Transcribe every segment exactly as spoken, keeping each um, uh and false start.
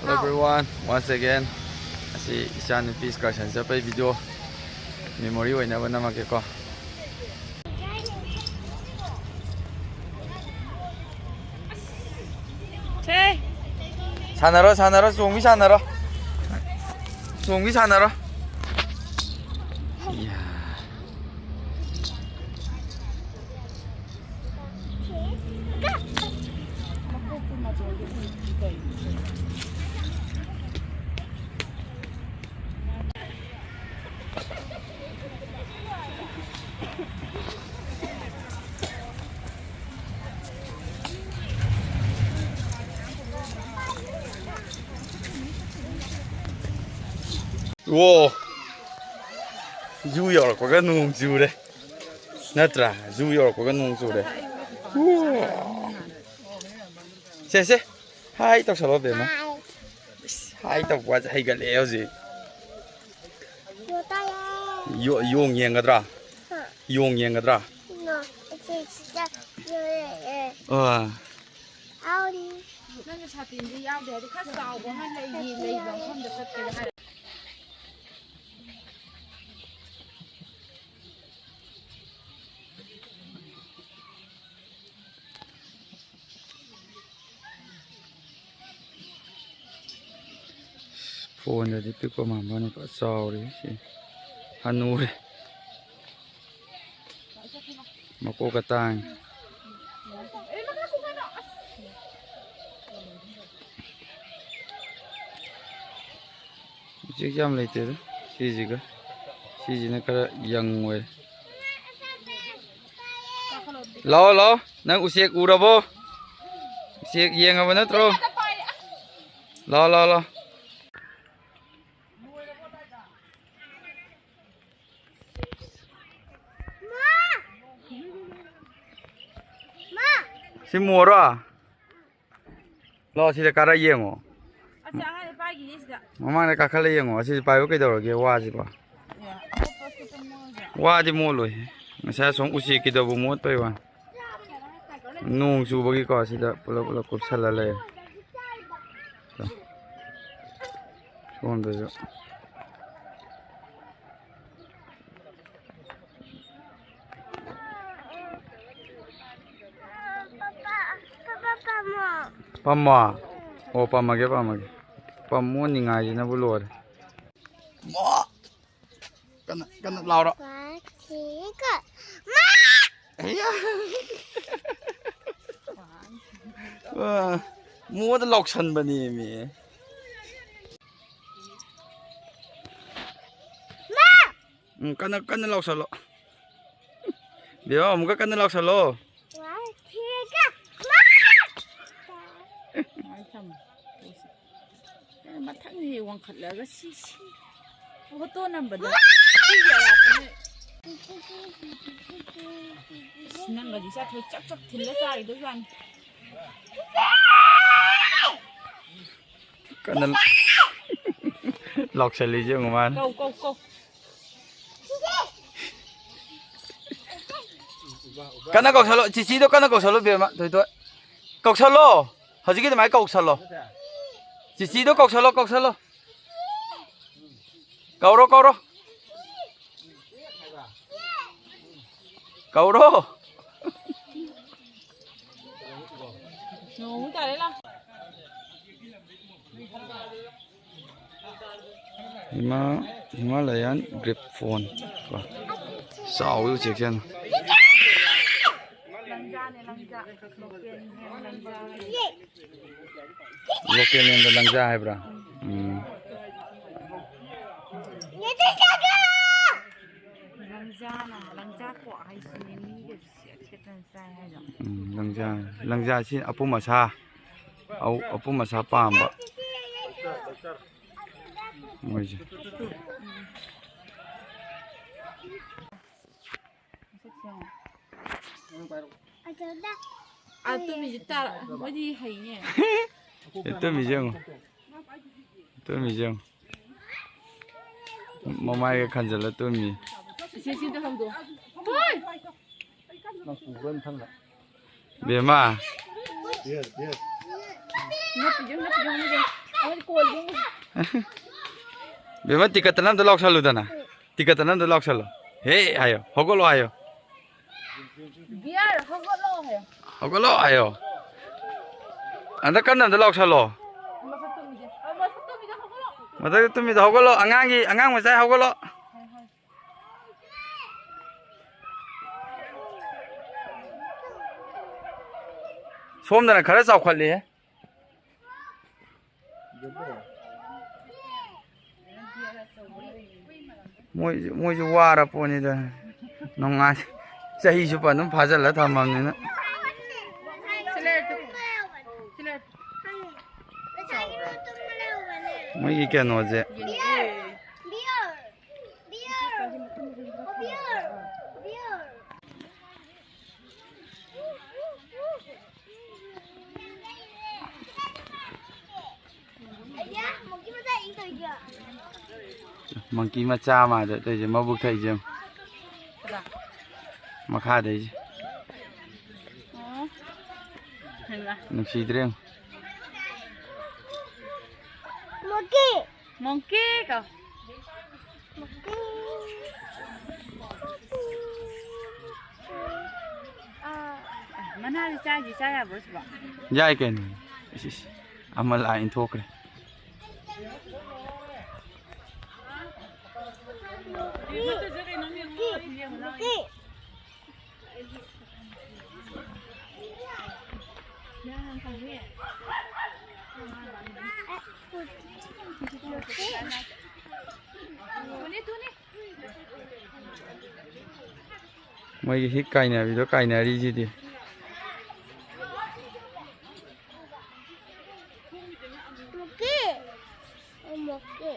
Everyone, once again, ꯑꯁꯤ ꯏꯆꯥꯅꯨꯄꯤ excursion ꯆꯠꯄꯩ video memory ꯑꯣꯏꯅꯕ ꯅꯝꯃꯛꯀꯦꯀꯣ꯫ ꯁꯦ꯫ ꯁꯥꯟꯅꯔꯣ, ꯁꯥꯟꯅꯔꯣ, ꯆꯣꯡꯕꯤ ꯁꯥꯟꯅꯔꯣ꯫ ꯆꯣꯡꯕꯤ ꯁꯥꯟꯅꯔꯣ꯫ ꯏꯌꯥ꯫ ꯑꯣ, ꯖꯨ ꯌꯧꯔꯛꯄꯒ ꯅꯣꯡ ꯆꯨꯔꯦ꯫ ꯅꯠꯇ꯭ꯔꯥ? ꯖꯨ ꯌꯧꯔꯛꯄꯒ ꯅꯣꯡ ꯆꯨꯔꯦ꯫ ꯑꯣ꯫ ꯁꯦ, ꯁꯦ꯫ ꯍꯥꯏ ꯇꯧꯁꯜꯂꯣ, ꯕꯦꯝꯃ꯫ ꯏꯁ, ꯍꯥꯏ ꯇꯧꯕ ꯍꯩꯒꯠꯂꯛꯑꯦ ꯍꯧꯖꯤꯛ꯫ ꯌꯣ-, ꯌꯣꯡ ꯌꯦꯡꯒꯗ꯭ꯔꯥ? ꯍꯥ? ꯌꯣꯡ ꯌꯦꯡꯒꯗ꯭ꯔꯥ? ꯅꯣ, ꯑꯁꯤ ꯁꯤꯗ ꯌꯣ-, ꯑꯦ, ꯑꯦ꯫ ꯑꯥ꯫ ꯑꯥꯎꯟ꯫ ꯅꯪꯒꯤ ꯁꯥꯇꯤꯟꯗꯤ ꯌꯥꯎꯗꯦ ꯍꯥꯏꯗꯤ ꯈꯔ ꯆꯥꯎꯕ ꯑꯃ ꯂꯩ-, ꯂꯩꯕ ꯃꯐꯝꯗ ꯆꯠꯀꯦ ꯍꯥꯏꯔ꯫ ꯐꯣꯟꯗꯗꯤ ꯄꯤꯛꯄ ꯃꯥꯟꯕꯅꯤ, ꯐꯖ ꯆꯥꯎꯔꯦ ꯁꯤ꯫ ꯍꯅꯨꯔꯦ꯫ ꯃꯀꯣꯛꯀ ꯇꯥꯡꯉꯤ꯫ ꯎꯆꯦꯛ ꯌꯥꯝ ꯂꯩꯇꯦꯗ꯫ ꯁꯤꯁꯤꯒ ꯁꯤꯁꯤꯅ ꯈꯔ ꯌꯪ ꯑꯣꯏꯔꯦ꯫ ꯂꯥꯛꯑꯣ, ꯂꯥꯛꯑꯣ꯫ ꯅꯪ ꯎꯆꯦꯛ ꯎꯔꯕꯣ? ꯎꯆꯦꯛ ꯌꯦꯡꯉꯕ ꯅꯠꯇ꯭ꯔꯣ? ꯂꯥꯛꯑꯣ, ꯂꯥꯛꯑꯣ, ꯂꯥꯛꯑꯣ꯫ ꯁꯤ ꯃꯣꯔꯣ? ꯂꯥꯛꯑꯣ, ꯁꯤꯗ ꯀꯥꯔꯛ ꯌꯦꯡꯉꯣ꯫ ꯑꯁ, ꯑꯉꯥꯡꯅ ꯄꯥꯏꯈꯤꯅꯤ ꯁꯤꯗ꯫ ꯃꯃꯥꯡꯗ ꯀꯥꯈꯠꯂ ꯌꯦꯡꯉꯣ꯫ ꯑꯁꯤꯁꯦ ꯄꯥꯏꯕ ꯀꯩꯗꯧꯔꯒꯦ, ꯋꯥꯁꯤꯕꯣ? ꯑꯦ, ꯑꯇꯣꯞꯄ ꯑꯇꯣꯞꯄ ꯃꯣꯏꯁꯦ꯫ ꯋꯥꯗꯤ ꯃꯣꯠꯂꯣꯏ꯫ ꯉꯁꯥꯏ ꯑꯁꯣꯝ ꯎꯆꯦꯛꯀꯤꯗꯕꯨ ꯃꯣꯠꯄꯩ ꯋꯥꯅꯤ꯫ ꯅꯣꯡ ꯆꯨꯕꯒꯤꯀꯣ ꯁꯤꯗ ꯄꯨꯂꯞ ꯄꯨꯂꯞ ꯀꯨꯞꯁꯜꯂ ꯂꯩꯔꯦ꯫ ꯁꯣꯝꯗꯁꯨ꯫ ꯄꯝꯃꯣ꯫ ꯑꯣ, ꯄꯝꯃꯒꯦ, ꯄꯝꯃꯒꯦ꯫ ꯄꯝꯃꯣ ꯅꯤꯡꯉꯥꯏꯁꯤꯅꯕꯨ ꯂꯣꯏꯔꯦ꯫ ꯃꯣ! ꯀꯟꯅ, ꯀꯟꯅ ꯂꯥꯎꯔꯣ꯫ ꯑꯌꯥ! ꯑ, ꯃꯣꯗ ꯂꯥꯎꯁꯟꯕꯅꯦꯃꯤ꯫ ꯎꯝ, ꯀꯟꯅ, ꯀꯟꯅ ꯂꯥꯎꯁꯜꯂꯣ꯫ ꯕꯦꯝꯃ, ꯑꯃꯨꯛꯀ ꯀꯟꯅ ꯂꯥꯎꯁꯜꯂꯣ꯫ ꯃꯊꯪꯁꯦ ꯋꯥꯡꯈꯠꯂꯒ ꯁꯤ, ꯁꯤ ꯐꯣꯇꯣ ꯅꯝꯕꯗ ꯁꯤꯒꯤ ꯑꯔꯥꯞꯄꯅꯦ꯫ ꯑꯁ, ꯅꯪꯒꯗꯤ ꯆꯥꯊꯣꯛ ꯆꯞ ꯆꯞ ꯊꯤꯜꯂ ꯆꯥꯈꯤꯗꯣꯏ ꯖꯥꯠꯅꯤ꯫ ꯀꯟꯅ ꯂꯥꯎꯁꯜꯂꯤꯁꯦ ꯌꯦꯡꯉꯨ ꯃꯥꯅ꯫ ꯀꯧ, ꯀꯧ, ꯀꯧ꯫ ꯀꯟꯅ ꯀꯧꯁꯜꯂꯣ, ꯆꯤꯆꯤꯗꯣ ꯀꯟꯅ ꯀꯧꯁꯜꯂꯣ, ꯕꯦꯝꯃ, ꯊꯣꯏꯊꯣꯏ꯫ ꯀꯧꯁꯜꯂꯣ, ꯍꯧꯖꯤꯛꯀꯤ ꯑꯗꯨꯃꯥꯏꯅ ꯀꯧꯁꯜꯂꯣ꯫ ꯆꯤꯆꯤꯗꯣ ꯀꯧꯁꯜꯂꯣ, ꯀꯧꯁꯜꯂꯣ꯫ ꯀꯧꯔꯣ, ꯀꯧꯔꯣ꯫ ꯀꯧꯔꯣ꯫ ꯅꯣꯡꯃꯨꯛ ꯇꯥꯔꯦ ꯂꯥꯎ꯫ ꯍꯤꯃꯥ-, ꯍꯤꯃꯥꯂꯌꯥꯟ ꯒ꯭ꯔꯤꯞ ꯐꯣꯟ ꯀꯣ꯫ ꯆꯥꯎꯋꯤ ꯎꯆꯦꯛꯁꯦ ꯌꯥꯝꯅ꯫ ꯂꯪꯖꯥꯅꯦ, ꯂꯪꯖꯥ꯫ ꯂꯣꯀꯦꯜ ꯌꯦꯟ ꯂꯪꯖꯥ꯫ ꯂꯣꯀꯦꯜ ꯌꯦꯟꯗ ꯂꯪꯖꯥ ꯍꯥꯏꯕ꯭ꯔꯥ? ꯎꯝ꯫ ꯂꯪꯖꯥꯅ, ꯂꯪꯖꯥ ꯀ꯭ꯋꯥꯛ ꯍꯥꯏꯁꯤꯅꯦ, ꯃꯤꯒ ꯁꯦꯠ ꯁꯦꯠꯇꯅ ꯆꯥꯏ ꯍꯥꯏꯗꯣ꯫ ꯎꯝ, ꯂꯪꯖꯥ, ꯂꯪꯖꯥꯁꯤ ꯑꯄꯨꯝ ꯑꯁꯥ, ꯑꯧ, ꯑꯄꯨꯝ ꯑꯁꯥ ꯄꯥꯝꯕ꯫ ꯃꯣꯏꯁꯦ꯫ ꯃꯁꯛꯁꯦ ꯌꯦꯡꯉꯣ꯫ ꯑꯥ, ꯇꯨꯝꯃꯤꯁꯦ ꯇꯥ-, ꯃꯣꯏꯗꯤ ꯍꯩꯅꯦ꯫ ꯑꯦ, ꯇꯨꯝꯃꯤꯁꯦ ꯌꯦꯡꯉꯣ꯫ ꯇꯨꯝꯃꯤꯁꯦ ꯌꯦꯡꯉꯣ꯫ ꯃꯃꯥꯏꯒ ꯈꯟꯖꯜꯂ ꯇꯨꯝꯃꯤ꯫ ꯁꯤ, ꯁꯤꯗ ꯍꯧꯗꯣꯛꯑꯣ꯫ ꯍꯣꯏ! ꯅꯪ ꯄꯨꯈ꯭ꯔꯣ ꯃꯊꯪꯗ꯫ ꯕꯦꯝꯃ꯫ ꯅꯞꯄꯤꯁꯦ ꯌꯦꯡꯉꯣ, ꯅꯞꯄꯤꯁꯦ ꯌꯦꯡꯉꯣ, ꯅꯞꯄꯤꯁꯦ ꯌꯦꯡꯉꯣ꯫ ꯑꯃꯗꯤ ꯀꯣꯜꯂꯤꯁꯦ ꯌꯦꯡꯉꯣ꯫ ꯕꯦꯝꯃ, ꯇꯤꯀꯠꯇꯅ ꯑꯝꯇ ꯂꯥꯎꯁꯜꯂꯨꯗꯅ꯫ ꯇꯤꯀꯠꯇꯅ ꯑꯝꯇ ꯂꯥꯎꯁꯜꯂꯣ꯫ "ꯍꯦ" ꯍꯥꯏꯌꯣ꯫ "ꯍꯧꯒꯠꯂꯣ" ꯍꯥꯏꯌꯣ꯫ ꯕꯤꯌꯔ, ꯍꯧꯒꯠꯂꯣ ꯍꯥꯏꯌꯣ꯫ "ꯍꯧꯒꯠꯂꯣ" ꯍꯥꯏꯌꯣ꯫ ꯑꯝꯇ ꯀꯟꯅ ꯑꯝꯇ ꯂꯥꯎꯁꯜꯂꯣ꯫ ꯃꯊꯛꯇ ꯇꯨꯝꯃꯤꯗꯣ ꯍꯧꯒꯠꯂꯣ꯫ ꯑꯉꯥꯡꯒꯤ, ꯑꯉꯥꯡ ꯃꯆꯥ ꯍꯧꯒꯠꯂꯣ꯫ ꯁꯣꯝꯗꯅ ꯈꯔ ꯆꯥꯎꯈꯠꯂꯦ꯫ ꯃꯣꯏꯁꯨ, ꯃꯣꯏꯁꯨ ꯋꯥꯔ ꯄꯣꯠꯅꯤꯗ꯫ ꯅꯨꯡꯉꯥꯏ꯫ ꯆꯍꯤꯁꯨ ꯑꯗꯨꯝ ꯐꯥꯖꯤꯜꯂ ꯊꯝꯃꯕꯅꯤꯅ꯫ ꯃꯣꯏꯒꯤ ꯀꯩꯅꯣꯁꯦ꯫ ꯃꯪꯀꯤ ꯃꯆꯥ ꯑꯃꯗ ꯇꯧꯔꯤꯁꯦ, ꯃꯕꯨꯛ ꯊꯛꯏꯁꯦ ꯌꯦꯡꯉꯨ꯫ ꯃꯈꯥꯗꯩꯁꯦ꯫ ꯑꯣ꯫ ꯍꯩꯃꯥ꯫ ꯅꯨꯡꯁꯤꯗ꯭ꯔꯦ ꯌꯦꯡꯉꯨ꯫ ꯃꯣꯡꯀꯤ꯫ ꯃꯣꯡꯀꯤ ꯀꯧ꯫ ꯃꯅꯥꯁꯦ ꯆꯥꯏꯁꯦ ꯆꯥ ꯌꯥꯕ꯭ꯔꯣ ꯁꯤꯕꯣ? ꯌꯥꯏ ꯀꯩꯅꯣ꯫ ꯏꯁ, ꯏꯁ꯫ ꯑꯃ ꯂꯥꯛꯑꯦ, ꯏꯟꯊꯣꯛꯈ꯭ꯔꯦ꯫ ꯃꯣꯏꯒꯤ ꯍꯤꯛ ꯀꯥꯏꯅꯕꯤꯗꯣ ꯀꯥꯏꯅꯔꯤꯁꯤꯗꯤ꯫ ꯃꯣꯀꯦ꯫ ꯑꯣ, ꯃꯣꯀꯦ꯫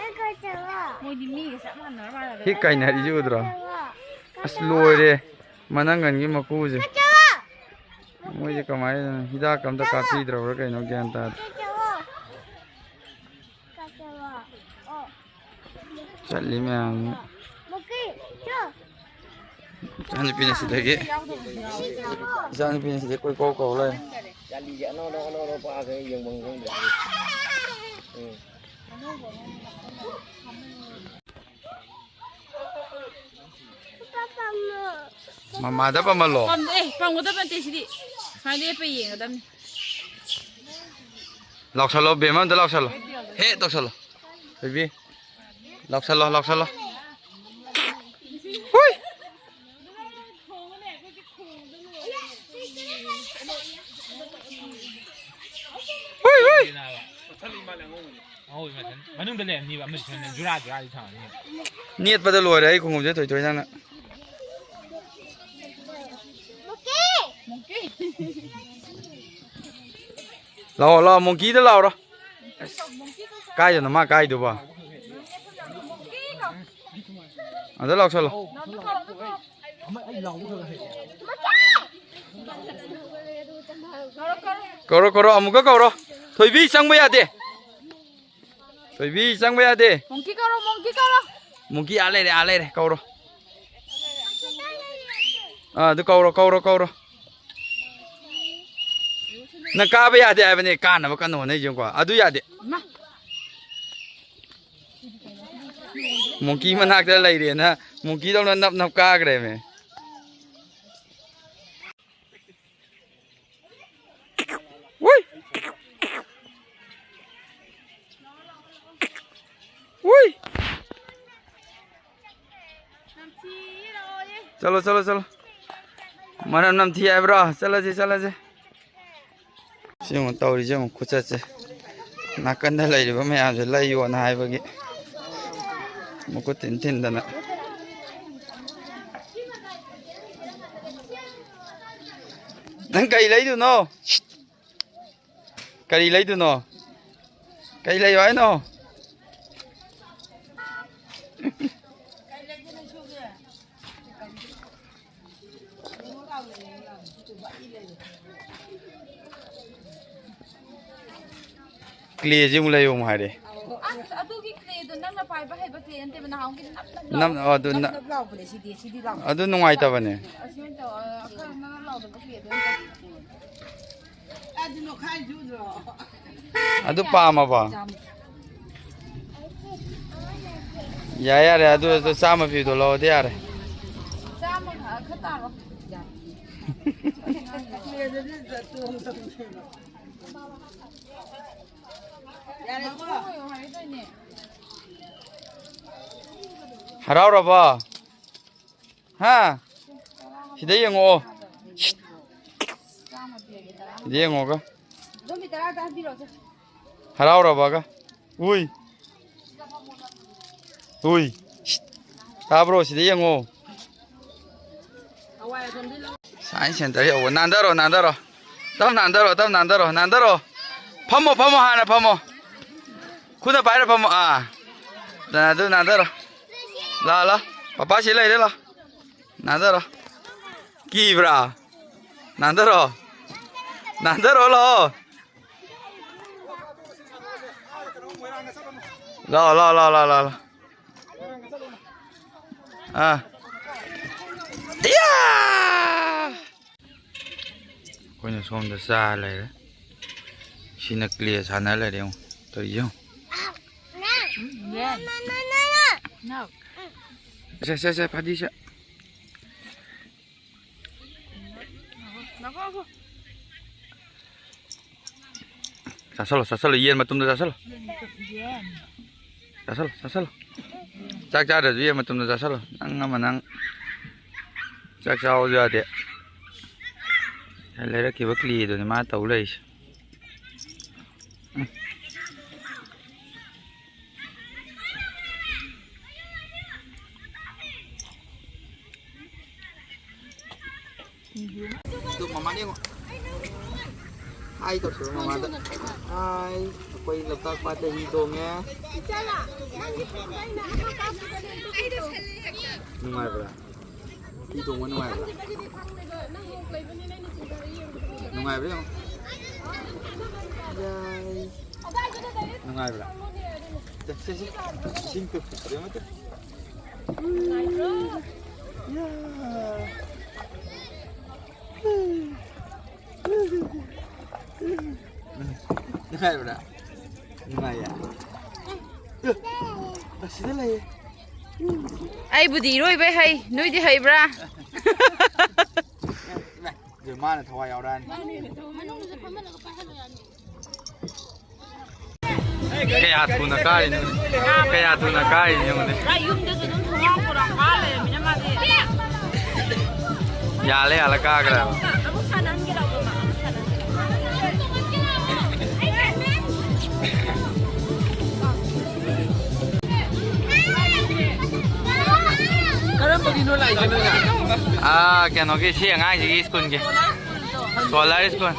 ꯑꯦ, ꯀꯆꯧ꯫ ꯃꯣꯏꯗꯤ ꯃꯤꯒ ꯆꯞ ꯃꯥꯟꯅꯔ ꯃꯥꯜꯂꯦ꯫ ꯍꯤꯛ ꯀꯥꯏꯅꯔꯤꯁꯤ ꯎꯗ꯭ꯔꯣ? ꯀꯆꯧ꯫ ꯑꯁ, ꯂꯣꯏꯔꯦ꯫ ꯃꯅꯪꯒꯟꯒꯤ ꯃꯀꯨꯁꯦ꯫ ꯀꯆꯧ꯫ ꯃꯣꯏꯁꯦ ꯀꯃꯥꯏꯅ ꯍꯤꯗꯥꯛ ꯑꯝꯇ ꯀꯥꯞꯄꯤꯗ꯭ꯔꯕ꯭ꯔꯥ ꯀꯩꯅꯣ ꯒ꯭ꯌꯥꯟ ꯇꯥꯗꯦ꯫ ꯀꯆꯧ꯫ ꯀꯆꯧ꯫ ꯑꯣ꯫ ꯆꯠꯂꯤ ꯃꯌꯥꯝꯁꯤ꯫ ꯃꯣꯀꯦ꯫ ꯆꯣ꯫ ꯏꯆꯥꯅꯨꯄꯤꯅ ꯁꯤꯗꯒꯤ, ꯏꯆꯥꯅꯨꯄꯤꯅ ꯁꯤꯗꯒꯤ ꯀꯣꯏ ꯀꯧ ꯀꯧ ꯂꯩꯔꯦ꯫ ꯆꯥꯂꯤꯁꯦ ꯑꯅꯧ ꯑꯅꯧ ꯑꯅꯧ ꯑꯅꯧ ꯄꯥꯛꯑꯒ ꯌꯦꯡꯐꯝ ꯈꯪꯗ꯭ꯔꯦ꯫ ꯎꯝ꯫ ꯃꯃꯥꯗ ꯄꯝꯍꯜꯂꯣ꯫ ꯄꯝꯗꯦ, ꯑꯦ, ꯄꯝꯒꯗꯕ ꯅꯠꯇꯦ ꯁꯤꯗꯤ꯫ ꯁꯨꯃꯥꯏꯅ ꯂꯦꯞꯄ ꯌꯦꯡꯒꯗꯕꯅꯤ꯫ ꯂꯥꯎꯁꯜꯂꯣ, ꯕꯦꯝꯃ ꯑꯝꯇ ꯂꯥꯎꯁꯜꯂꯣ꯫ ꯍꯦ, ꯇꯧꯁꯜꯂꯣ꯫ ꯕꯦꯕꯤ, ꯂꯥꯎꯁꯜꯂꯣ, ꯂꯥꯎꯁꯜꯂꯣ꯫ ꯍꯨꯏ! ꯍꯨꯏ, ꯍꯨꯏ! ꯑꯉꯧꯕ ꯃꯊꯟ ꯃꯅꯨꯡꯗ ꯂꯩꯔꯝꯅꯤꯕ, ꯑꯃꯗꯤ ꯁꯣꯝꯗ ꯖꯨꯔꯥ ꯖꯨꯔꯥꯗꯤ ꯊꯝꯃꯅꯤ꯫ ꯅꯦꯠꯄꯗ ꯂꯣꯏꯔꯦ ꯑꯩ ꯈꯣꯡꯎꯞꯁꯦ, ꯊꯣꯏꯊꯣꯏ ꯅꯪꯅ꯫ ꯂꯥꯛꯑꯣ, ꯂꯥꯛꯑꯣ, ꯃꯣꯡꯀꯤꯗ ꯂꯥꯛꯑꯣꯔꯣ꯫ ꯑꯁ, ꯀꯥꯏꯗꯅꯣ ꯃꯥ ꯀꯥꯏꯗꯨꯕꯣ? ꯑꯗ ꯂꯥꯎꯁꯜꯂꯣ꯫ ꯀꯧꯔꯣ, ꯀꯧꯔꯣ, ꯑꯃꯨꯛꯀ ꯀꯧꯔꯣ꯫ ꯊꯣꯏꯕꯤ, ꯆꯪꯕ ꯌꯥꯗꯦ꯫ ꯊꯣꯏꯕꯤ, ꯆꯪꯕ ꯌꯥꯗꯦ꯫ ꯃꯣꯡꯀꯤ ꯀꯧꯔꯣ, ꯃꯣꯡꯀꯤ ꯀꯧꯔꯣ꯫ ꯃꯣꯡꯀꯤ ꯑꯥ ꯂꯩꯔꯦ, ꯑꯥ ꯂꯩꯔꯦ, ꯀꯧꯔꯣ꯫ ꯑꯥ, ꯑꯗꯨ ꯀꯧꯔꯣ, ꯀꯧꯔꯣ, ꯀꯧꯔꯣ꯫ ꯅꯪ ꯀꯥꯕ ꯌꯥꯗꯦ ꯍꯥꯏꯕꯅꯦ, ꯀꯥꯅꯕ ꯀꯟꯅ ꯍꯣꯠꯅꯩꯁꯦ ꯌꯦꯡꯉꯨꯀꯣ꯫ ꯑꯗꯨ ꯌꯥꯗꯦ꯫ ꯏꯃꯥ꯫ ꯃꯣꯡꯀꯤ ꯃꯅꯥꯛꯇ ꯂꯩꯔꯦꯅ, ꯃꯣꯡꯀꯤꯗꯧꯅ ꯅꯞ ꯅꯞ ꯀꯥꯈ꯭ꯔꯦꯃꯦ꯫ ꯎꯏ! ꯎꯏ! ꯆꯠꯂꯣ, ꯆꯠꯂꯣ, ꯆꯠꯂꯣ꯫ ꯃꯅꯝ ꯅꯝꯊꯤ ꯍꯥꯏꯕ꯭ꯔꯣ? ꯆꯠꯂꯁꯤ, ꯆꯠꯂꯁꯤ꯫ ꯁꯤ ꯌꯦꯡꯉꯨ, ꯇꯧꯔꯤꯁꯦ ꯌꯦꯡꯉꯨ, ꯈꯨꯆꯠꯁꯦ꯫ ꯅꯥꯀꯟꯗ ꯂꯩꯔꯤꯕ ꯃꯌꯥꯝꯁꯦ ꯂꯩꯌꯣꯅ ꯍꯥꯏꯕꯒꯤ ꯃꯈꯨꯠ ꯊꯤꯟ ꯊꯤꯟꯗꯅ꯫ ꯅꯪ ꯀꯩ ꯂꯩꯗꯣꯏꯅꯣ? ꯀꯔꯤ ꯂꯩꯗꯣꯏꯅꯣ? ꯀꯩ ꯂꯩꯌꯣ ꯍꯥꯏꯅꯣ? ꯀ꯭ꯂꯦꯁꯦ ꯑꯃꯨꯛ ꯂꯩꯌꯣ ꯑꯃꯨꯛ ꯍꯥꯏꯔꯦ꯫ ꯑꯁ, ꯑꯗꯨꯒꯤ ꯀ꯭ꯂꯦꯗꯣ ꯅꯪꯅ ꯄꯥꯏꯕ ꯍꯩꯕ ꯀ꯭ꯂꯦ ꯅꯠꯇꯦꯕ, ꯅꯍꯥꯟꯃꯨꯛꯀꯤ ꯅꯞ ꯅꯞ ꯅꯞ, ꯂꯥꯎꯕ꯫ ꯑꯣ, ꯑꯗꯨ ꯅꯞ ꯅꯞ ꯅꯞ ꯂꯥꯎꯕꯅꯦ ꯁꯤꯗꯤ, ꯁꯤꯗꯤ ꯂꯥꯎ꯫ ꯑꯗꯨ ꯅꯨꯡꯉꯥꯏꯇꯕꯅꯦ꯫ ꯑꯁꯤ ꯑꯣꯏꯅ ꯇꯧ, ꯑ, ꯈꯔ ꯅꯞ ꯅꯞ ꯂꯥꯎꯗꯕ ꯀ꯭ꯂꯦꯗꯣ ꯑꯣꯏꯅ ꯇꯧ꯫ ꯑꯗꯨ ꯄꯥꯝꯃꯕ? ꯌꯥꯝ ꯌꯥꯔꯦ, ꯌꯥꯔꯦ, ꯑꯗꯨ, ꯑꯗꯨ ꯆꯥꯝꯃ ꯄꯤꯕꯗꯣ ꯂꯧꯔꯗꯤ ꯌꯥꯔꯦ꯫ ꯆꯥꯝꯃ ꯈꯔ ꯇꯥꯔꯣ꯫ ꯍꯔꯥꯎꯔꯕꯣ? ꯍꯥ? ꯁꯤꯗ ꯌꯦꯡꯉꯛꯑꯣ꯫ ꯁꯤꯗ ꯌꯦꯡꯉꯣꯒ꯫ ꯍꯔꯥꯎꯔꯕꯒ꯫ ꯎꯏ꯫ ꯎꯏ꯫ ꯁꯤꯠ꯫ ꯇꯥꯕ꯭ꯔꯣ? ꯁꯤꯗ ꯌꯦꯡꯉꯣ꯫ ꯁꯥꯏꯟꯁ ꯁꯦꯟꯇꯔ ꯌꯧꯕ꯫ ꯅꯥꯟꯗꯔꯣ, ꯅꯥꯟꯗꯔꯣ꯫ ꯇꯞ ꯅꯥꯟꯗꯔꯣ, ꯇꯞ ꯅꯥꯟꯗꯔꯣ, ꯅꯥꯟꯗꯔꯣ꯫ ꯐꯝꯃꯣ, ꯐꯝꯃꯣ, ꯍꯥꯟꯅ ꯐꯝꯃꯣ꯫ ꯈꯨꯠꯅ ꯄꯥꯏꯔ ꯐꯝꯃꯣ꯫ ꯑꯥ꯫ ꯑꯗꯨ ꯅꯥꯟꯗꯔꯣ꯫ ꯂꯥ, ꯂꯥ꯫ ꯄꯄꯥ ꯁꯤ ꯂꯩꯔꯦ, ꯂꯥ꯫ ꯅꯥꯟꯗꯔꯣ꯫ ꯀꯤꯕ꯭ꯔꯥ? ꯅꯥꯟꯗꯔꯣ꯫ ꯅꯥꯟꯗꯔꯣ, ꯂꯥꯛꯑꯣ꯫ ꯂꯥꯛꯑꯣ, ꯂꯥꯛꯑꯣ, ꯂꯥꯛꯑꯣ, ꯂꯥꯛꯑꯣ, ꯂꯥꯛꯑꯣ꯫ ꯑꯥ꯫ ꯏꯌꯥ! ꯑꯩꯈꯣꯏꯅ ꯁꯣꯝꯗ ꯆꯥ ꯂꯩꯔꯦ꯫ ꯁꯤꯅ ꯀ꯭ꯂꯦ ꯁꯥꯟꯅ ꯂꯩꯔꯦ, ꯌꯦꯡꯉꯣ꯫ ꯇꯧꯔꯤꯁꯦ ꯌꯦꯡꯉꯣ꯫ ꯁꯦ, ꯁꯦ, ꯁꯦ, ꯐꯗꯤꯁꯦ꯫ ꯆꯥꯁꯜꯂꯣ, ꯆꯥꯁꯜꯂꯣ, ꯌꯦꯟ ꯃꯇꯨꯝꯗꯣ ꯆꯥꯁꯜꯂꯣ꯫ ꯆꯥꯁꯜꯂꯣ, ꯆꯥꯁꯜꯂꯣ꯫ ꯆꯥꯛ ꯆꯥꯗ꯭ꯔꯁꯨ ꯌꯦꯟ ꯃꯇꯨꯝꯗꯣ ꯆꯥꯁꯜꯂꯣ꯫ ꯅꯪ ꯑꯃ ꯅꯪ ꯆꯥꯛ ꯆꯥꯎꯁꯨ ꯌꯥꯗꯦ꯫ ꯂꯩꯔꯛꯈꯤꯕ ꯀ꯭ꯂꯦꯗꯨꯅꯤ ꯃꯥ ꯇꯧ ꯂꯩꯔꯤꯁꯦ꯫ ꯎꯝ꯫ ꯑꯗꯨ ꯃꯃꯥꯗ ꯌꯦꯡꯉꯣ꯫ ꯍꯥꯏ ꯇꯧꯁꯜꯂꯣ ꯃꯃꯥꯗ꯫ ꯍꯥꯏ, ꯑꯩꯈꯣꯏ ꯂꯣꯛꯇꯥꯛ ꯄꯥꯠꯇ ꯍꯤ ꯇꯣꯡꯉꯦ꯫ ꯅꯨꯡꯉꯥꯏꯕ꯭ꯔꯥ? ꯍꯤ ꯇꯣꯡꯕ ꯅꯨꯡꯉꯥꯏꯕ꯭ꯔꯥ? ꯅꯨꯡꯉꯥꯏꯕ꯭ꯔꯥ ꯌꯦꯡꯉꯣ꯫ ꯌꯥꯏ꯫ ꯅꯨꯡꯉꯥꯏꯕ꯭ꯔꯥ? ꯁꯦ, ꯁꯦ, ꯁꯦ꯫ ꯏꯁꯤꯡ ꯇꯨꯞꯄꯤꯁꯦ ꯑꯃ ꯇꯨꯞꯄꯤ꯫ ꯌꯥ꯫ ꯅꯨꯡꯉꯥꯏꯕ꯭ꯔꯥ? ꯅꯨꯡꯉꯥꯏꯌꯦ꯫ ꯑꯦ, ꯑꯁꯤꯗ ꯂꯩꯌꯦ꯫ ꯑꯩꯕꯨꯗꯤ ꯏꯔꯣꯏꯕ ꯍꯩ, ꯅꯣꯏꯗꯤ ꯍꯩꯕ꯭ꯔꯥ? ꯑꯗꯨ ꯃꯥꯅ ꯊꯋꯥꯏ ꯌꯥꯎꯔꯛꯑꯅꯤ꯫ ꯀꯌꯥ ꯊꯨꯅ ꯀꯥꯔꯤꯅꯣ? ꯀꯌꯥ ꯊꯨꯅ ꯀꯥꯔꯤꯅꯣ ꯌꯦꯡꯉꯨꯅꯦ꯫ ꯌꯨꯝꯗꯁꯨ ꯑꯗꯨꯝ ꯊꯣꯡꯅꯥꯎ ꯄꯨꯔꯥ ꯀꯥ ꯂꯩꯔꯝꯃꯤꯅ ꯃꯥꯗꯤ꯫ ꯌꯥꯜꯂꯦ, ꯌꯥꯜꯂ ꯀꯥꯈ꯭ꯔꯦꯕ꯫ ꯑꯃꯨꯛ ꯁꯥꯟꯅꯍꯟꯒꯦ ꯂꯥꯛꯑꯣ, ꯃꯃꯥ, ꯑꯃꯨꯛ ꯁꯥꯟꯅꯍꯟꯒꯦ ꯂꯥꯛꯑꯣ꯫ ꯀꯔꯝꯕꯒꯤꯅꯣ ꯂꯥꯛꯏꯁꯦ ꯅꯣꯏꯅ? ꯑꯥ, ꯀꯩꯅꯣꯒꯤ, ꯁꯤ ꯑꯉꯥꯡꯁꯤꯒꯤ ꯁ꯭ꯀꯨꯜꯒꯤ꯫ Solar school.